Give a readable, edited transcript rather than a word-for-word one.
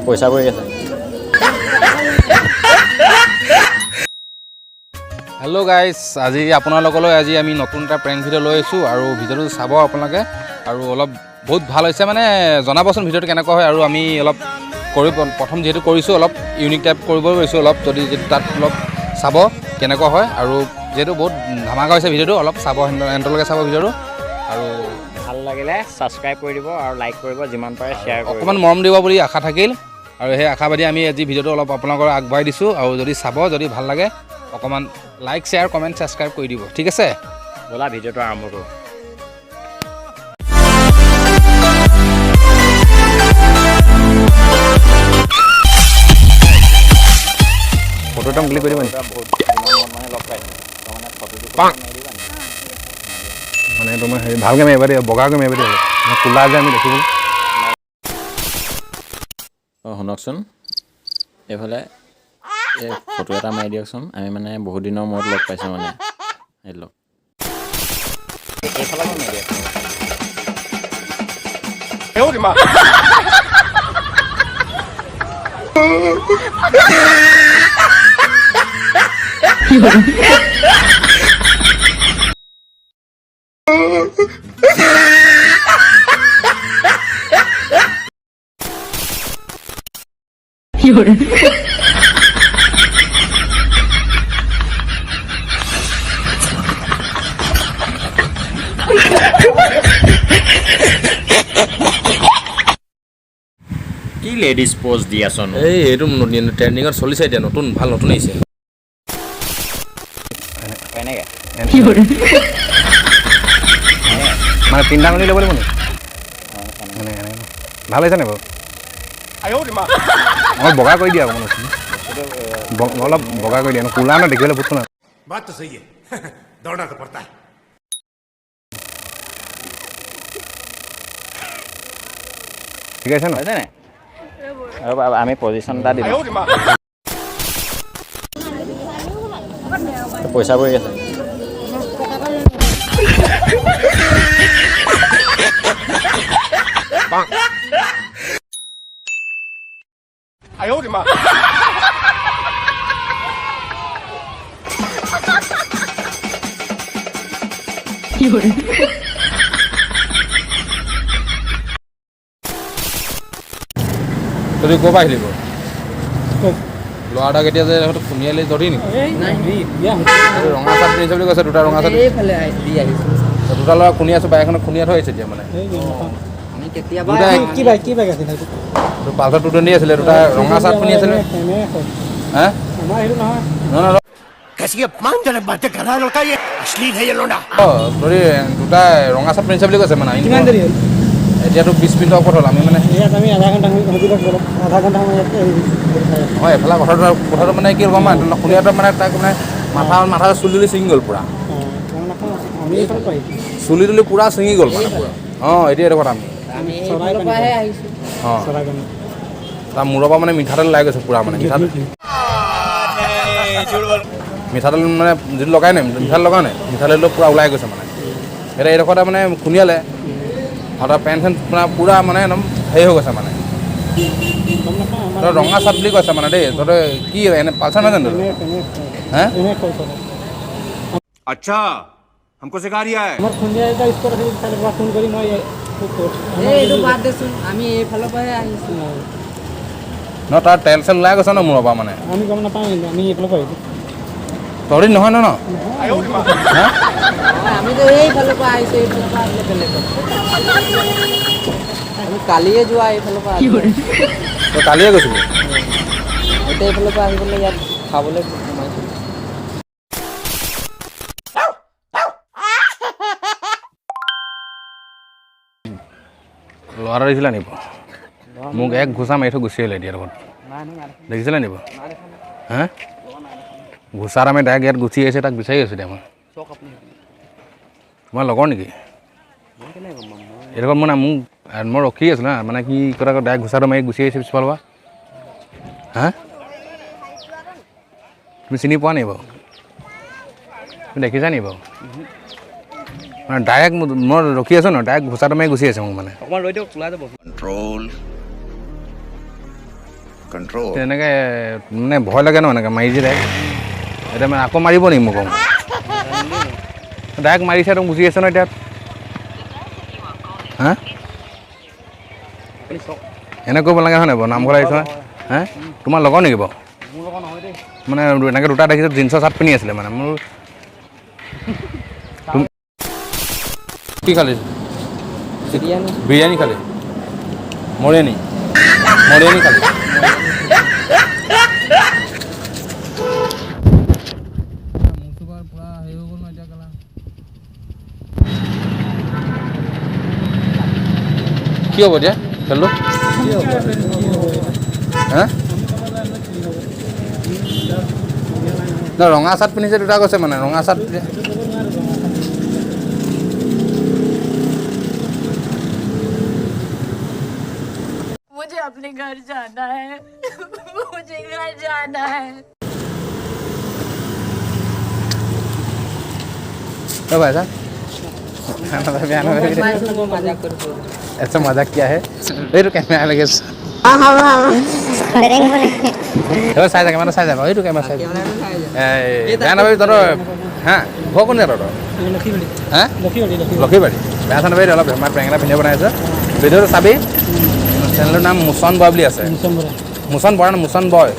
পইচা পৰি আছে। হেল্ল' গাইজ, আজি আপোনালোকলৈ আজি আমি নতুন এটা প্ৰেংক ভিডিঅ' লৈ আহিছোঁ আৰু ভিডিঅ'টো চাব আপোনালোকে আৰু অলপ বহুত ভাল হৈছে, মানে জনাবচোন ভিডিঅ'টো কেনেকুৱা হয়। আৰু আমি অলপ কৰি প্ৰথম যিহেতু কৰিছোঁ, অলপ ইউনিক টাইপ কৰিব গৈছোঁ অলপ, যদি তাত অলপ চাব কেনেকুৱা হয়। আৰু যিহেতু বহুত ধামাকা হৈছে ভিডিঅ'টো, অলপ চাব, এণ্টলৈকে চাব ভিডিঅ'টো। আৰু ভাল লাগিলে ছাবস্ক্ৰাইব কৰি দিব আৰু লাইক কৰিব, যিমান পাৰে শ্বেয়াৰ কৰিব, অকণমান মৰম দিব বুলি আশা থাকিল। আৰু সেই আশাবাদী আমি আজি ভিডিঅ'টো অলপ আপোনালোকৰ আগবঢ়াই দিছোঁ। আৰু যদি চাব, যদি ভাল লাগে অকণমান লাইক, শ্বেয়াৰ, কমেণ্ট, ছাবস্ক্ৰাইব কৰি দিব, ঠিক আছে? ব'লা ভিডিঅ'টো আৰম্ভ কৰোঁ। ফটো এটা ক্লিক কৰি দিবা। বহুত দিনৰ মূৰত মানে লগ পাইছোঁ, তো মানে ফটোটো মাৰি দিবা নেকি? মানে তোমাৰ হেৰি ভালকৈ মাৰিবা দেই, বগাকৈ মাৰিবা দেই, মানে ক'লা যে আমি দেখিবলৈ। অঁ শুনকচোন, এইফালে এই ফটো এটা মাৰি দিয়কচোন। আমি মানে বহুত দিনৰ মূৰত লগ পাইছোঁ, মানে এই লগ এইফালৰ পৰা মাৰি দিয়ক। কি লেডিজ প'জ দি আছ নো? এই এইটো ট্ৰেণ্ডিঙত চলিছে এতিয়া, নতুন ভাল নতুন আহিছে। এনেকৈ মানে তিনিটা আঙুলি ল'ব লাগিব নেকি? মানে এনেকৈ ভাল হৈছে নে বাৰু? অলপ বগা কৰি দিয়া, অকণমান অলপ বগা কৰি দিয়া, ক'লা ন দেখিবলৈ বহুত কোলা। बात तो सही है, दौड़ना तो पड़ता है। ঠিক আছে ন? হৈছে নাই? ৰ'বা, আমি পজিশ্যন এটা দিলোঁ, পইচা পৰি আছে। তই ক'ৰ পৰা আহিলি বাৰু? ল'ৰা এটাক এতিয়া যে হয়তো খুন্দিয়ালি ধৰি নেকি? এইটো ৰঙা চাৰ্ট পিন্ধিছে বুলি কৈছে, দুটা ৰঙা চাৰ্ট, দুটা ল'ৰা খুন্দিয়াই আছোঁ, বাইকখনত খুন্দিয়াই থৈ আহিছে এতিয়া। মানে দুটা পালচাৰ 220 আছিলে, দুটা ৰঙা চাৰ্ট পিন্ধি আছিলে। হা, নহয়। कैसी अपमानजनक बातें कर रहा है लड़का, ये अश्लील है ये लोंडा। অঁ, ধৰি দুটা ৰঙা চাৰ্ট পিন্ধিছে বুলি কৈছে। মানে এতিয়াতো 20 মিনিটৰ ওপৰত হ'ল। আমি মানে হয় এফালে কথাটো মানে কি গম পাই খুন্দিয়াটো, মানে তাক মানে মাথা চুলি তুলি ছিঙি গ'ল, পূৰা চুলি তুলি পূৰা ছিঙি গ'ল মানে পূৰা। অঁ, এতিয়া এইটো কথা আমি অঁ, তাৰ মূৰৰ পৰা মানে মিঠাতেল ওলাই গৈছে পূৰা, মানে মিঠাতেল মানে যিটো লগাই নাই, মিঠাতেল লগা নাই, মিঠাতেলটো পূৰা ওলাই গৈছে। মানে এতিয়া এইডোখৰতে মানে খুন্দিয়ালে আৰু তাৰ পেণ্ট চেণ্ট মানে পূৰা মানে একদম হেৰি হৈ গৈছে। মানে তই ৰঙা চাৰ্ট বুলি কৈছে মানে দেই, তহঁতে কি এনে পালচাৰ নহয় জানো? হে, अच्छा, हमको सिखा रिया है। নহয়, তাৰ তেল চেল ওলাই গৈছে ন মূৰৰ পৰা। মানে তহঁতি নহয় ন? হা, কালিয়ে যোৱা এইফালৰ পৰা। তই কালিয়ে গৈছিলি? এতিয়া এইফালৰ পৰা আহি পেলাই ইয়াত খাবলৈ সোমাইছোঁ। ল'ৰা এটা দেখিছিলা নি বাৰু? মোক এক ঘোচা মাৰি থৈ গুচি আহিলে এতিয়া লগত। দেখিছিলা নি বাৰু? হা, ঘোচা এটা আমি ডাইৰেক্ট ইয়াত গুচি আহিছে, তাক বিচাৰি আছোঁ এতিয়া মই। তোমাৰ লগৰ নেকি? এইডোখৰত মানে মোক মই ৰখি আছিলোঁ হা, মানে কি কথা ডাইৰেক্ট ঘোচাটো মাৰি গুচি আহিছে পিছফালৰ পৰা। হা, তুমি চিনি পোৱা নি বাৰু? তুমি দেখিছা নি বাৰু? মানে ডাইৰেক্ট মই ৰখি আছোঁ ন, ডাইৰেক্ট ঘোচাটো মাৰি গুচি আহিছে মোক মানে। অকণমান ৰৈ দিয়ক, ওলাই যাব। कंट्रोल। Control. তেনেকৈ মানে ভয় লাগে ন, এনেকৈ মাৰি দিয়ে ডাইৰেক্ট। এতিয়া মানে আকৌ মাৰিব নেকি মোক? ডাইৰেক্ট মাৰিছে তো, বুজি আছে ন এতিয়া? হা, এনে কৰিব নালাগে হয় নাই বাৰু? নামঘৰ আহিছোঁ হা। তোমাৰ লগৰ নেকি বাৰু? মানে এনেকৈ দুটা দেখিছোঁ, জিন্সৰ চাৰ্ট পিন্ধি আছিলে। মানে মোৰ কি খালি? বিৰিয়ানী। বিৰিয়ানী খালি? মৰিয়ানী মৰিয়ানী খালি? কি হ'ব এতিয়া খেলটো? হা, ন ৰঙা চাৰ্ট পিন্ধিছে দুটা কৈছে, মানে ৰঙা চাৰ্ট। मुझे अपने घर जाना है, मुझे घर जाना है। অ ভাই साहब, বেয়া নাপাবি। মই মজা কৰিছোঁ। ऐसा मजाक किया है। এইটো কেমেৰা লাগিছে, চাই যা, কেমেৰা চাই যা। এইটো কেমেৰা চাই যা। এই বেয়া নাপাবি তহঁতৰ। হা, ঘৰ কোন জেগা তহঁতৰ? হা, লক্ষীবাৰী। বেয়া চেয়া নাপাবি, অলপ আমাৰ পেং এটা ভিডিঅ' বনাই আছে। ভিডিঅ'টো চাবি, চেনেলটোৰ নাম মোচন বয় বুলি আছে। মোচন বৰা ন, মোচন বয়।